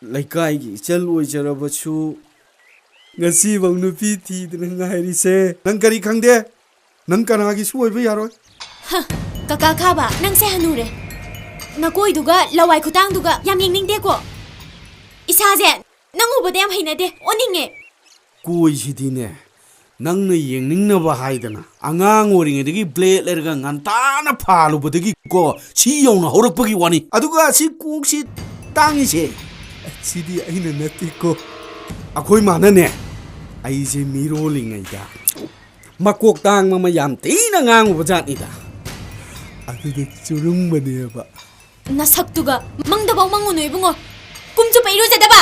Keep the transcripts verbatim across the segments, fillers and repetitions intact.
ꯂꯩꯀꯥꯏꯒꯤ ꯏꯆꯜ ꯑꯣꯏꯖꯔꯕꯁꯨ ꯉꯁꯤꯐꯥꯎ ꯅꯨꯄꯤ ꯊꯤꯗꯅ ꯉꯥꯏꯔꯤꯁꯦ ꯅꯪ ꯀꯔꯤ ꯈꯪꯗꯦ? ꯅꯪ ꯀꯅꯥꯒꯤꯁꯨ ꯑꯣꯏꯕ ꯌꯥꯔꯣꯏ꯫ ꯍ, ꯀꯀꯥ ꯈꯥꯕ, ꯅꯪꯁꯦ ꯍꯅꯨꯔꯦ꯫ ꯅꯀꯣꯏꯗꯨꯒ ꯂꯋꯥꯏ ꯈꯨꯇꯥꯡꯗꯨꯒ ꯌꯥꯝ ꯌꯦꯡꯅꯤꯡꯗꯦꯀꯣ꯫ ꯏꯁꯥꯁꯦ ꯅꯪ ꯎꯕꯗ ꯌꯥꯝ ꯍꯩꯅꯗꯦ, ꯑꯣꯟꯅꯤꯡꯉꯦ꯫ ꯀꯣꯏꯁꯤꯗꯤꯅꯦ, ꯅꯪꯅ ꯌꯦꯡꯅꯤꯡꯅꯕ ꯍꯥꯏꯗꯅ ꯑꯉꯥꯡ ꯑꯣꯏꯔꯤꯉꯩꯗꯒꯤ ꯕ꯭ꯂꯦꯗ ꯂꯩꯔꯒ ꯉꯟꯇꯥꯅ ꯐꯥꯜꯂꯨꯕꯗꯒꯤ ꯀꯣ ꯁꯤ ꯌꯧꯅ ꯍꯧꯔꯛꯄꯒꯤ ꯋꯥꯅꯤ꯫ ꯑꯗꯨꯒ ꯁꯤ ꯀꯣꯛꯁꯤ ꯇꯥꯡꯉꯤꯁꯦ ꯁꯤꯗꯤ ꯑꯩꯅ ꯅꯠꯇꯦꯀꯣ꯫ ꯑꯩꯈꯣꯏ ꯃꯥꯅꯅꯦ ꯑꯩꯁꯦ ꯃꯤꯔꯣꯜꯂꯤꯉꯩꯗ ꯃꯀꯣꯛ ꯇꯥꯡꯕ ꯑꯃ ꯌꯥꯝ ꯊꯤꯅ ꯉꯥꯡꯉꯨꯕ ꯖꯥꯠꯅꯤꯗ꯫ ꯑꯗꯨꯗ ꯆꯨꯔꯨꯡꯕꯅꯦꯕ꯫ ꯅꯁꯛꯇꯨꯒ ꯃꯪꯗꯐꯥꯎ ꯃꯪꯉꯨꯅꯨ ꯏꯕꯨꯡꯉꯣ꯫ ꯀꯨꯝ ꯆꯨꯞꯄ ꯏꯔꯨꯖꯗꯕ꯫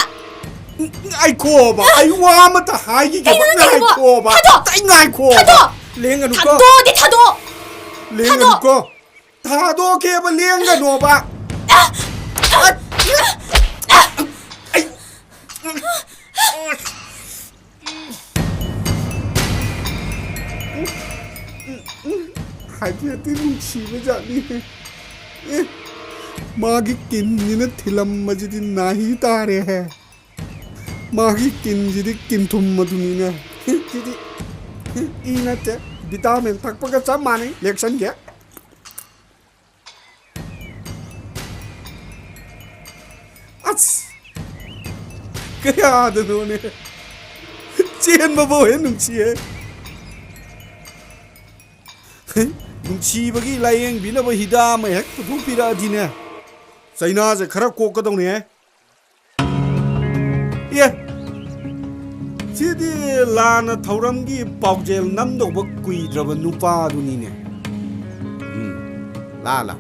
ꯉꯥꯏꯈꯣꯕ, ꯑꯩ ꯋꯥ ꯑꯃꯇ ꯍꯥꯏꯈꯤꯒꯦꯕ꯫ ꯀꯩꯅꯣ ꯅꯪ ꯇꯧꯔꯤꯕꯣ? ꯉꯥꯏꯈꯣꯕ꯫ ꯊꯥꯗꯣꯛ! ꯑꯩ ꯉꯥꯏꯈꯣꯕ꯫ ꯊꯥꯗꯣꯛ! ꯂꯦꯡꯒꯅꯨꯀꯣ꯫ ꯊꯥꯗꯣꯛꯑꯗꯤ ꯊꯥꯗꯣꯛꯑꯣ! ꯂꯦꯡꯒꯅꯨꯀꯣ꯫ ꯊꯥꯗꯣꯛꯀꯦꯕ, ꯂꯦꯡꯒꯅꯣꯕ꯫ ꯑꯩ ꯍꯥꯏꯐꯦꯠꯇꯤ ꯅꯨꯡꯁꯤꯕ ꯖꯥꯠꯅꯤꯍꯦ꯫ ꯑꯦ, ꯃꯥꯒꯤ ꯀꯤꯟꯁꯤꯅ ꯊꯤꯜꯂꯝꯕꯁꯤꯗꯤ ꯅꯥꯍꯤ ꯇꯥꯔꯦꯍꯦ꯫ ꯃꯥꯒꯤ ꯀꯤꯟꯁꯤꯗꯤ ꯀꯤꯟꯊꯨꯝ ꯑꯗꯨꯅꯤꯅꯦ꯫ ꯁꯤꯗꯤ ꯏ ꯅꯠꯇꯦ, ꯚꯤꯇꯥꯃꯤꯟ ꯊꯛꯄꯒ ꯆꯞ ꯃꯥꯟꯅꯩ, ꯂꯦꯛꯁꯟꯒꯦ꯫ ꯑꯁ! ꯀꯌꯥꯗꯅꯣꯅꯦ꯫ ꯆꯦꯟꯕꯕꯨ ꯍꯦꯟ ꯅꯨꯡꯁꯤꯌꯦ꯫ ꯅꯨꯡꯁꯤꯕꯒꯤ ꯂꯥꯌꯦꯡꯕꯤꯅꯕ ꯍꯤꯗꯥꯛ ꯑꯃ ꯍꯦꯛ ꯄꯨꯊꯣꯛꯄꯤꯔꯛꯑꯗꯤꯅꯦ꯫ ꯆꯩꯅꯥꯁꯦ ꯈꯔ ꯀꯣꯛꯀꯗꯧꯅꯦ꯫ ꯑꯦ, ꯁꯤꯗꯤ ꯂꯥꯟꯅ ꯊꯧꯔꯝꯒꯤ ꯄꯥꯎꯖꯦꯜ ꯅꯝꯗꯧꯕ ꯀꯨꯏꯗ꯭ꯔꯕ ꯅꯨꯄꯥꯗꯨꯅꯤꯅꯦ꯫ ꯎꯝ, ꯂꯥ, ꯂꯥ꯫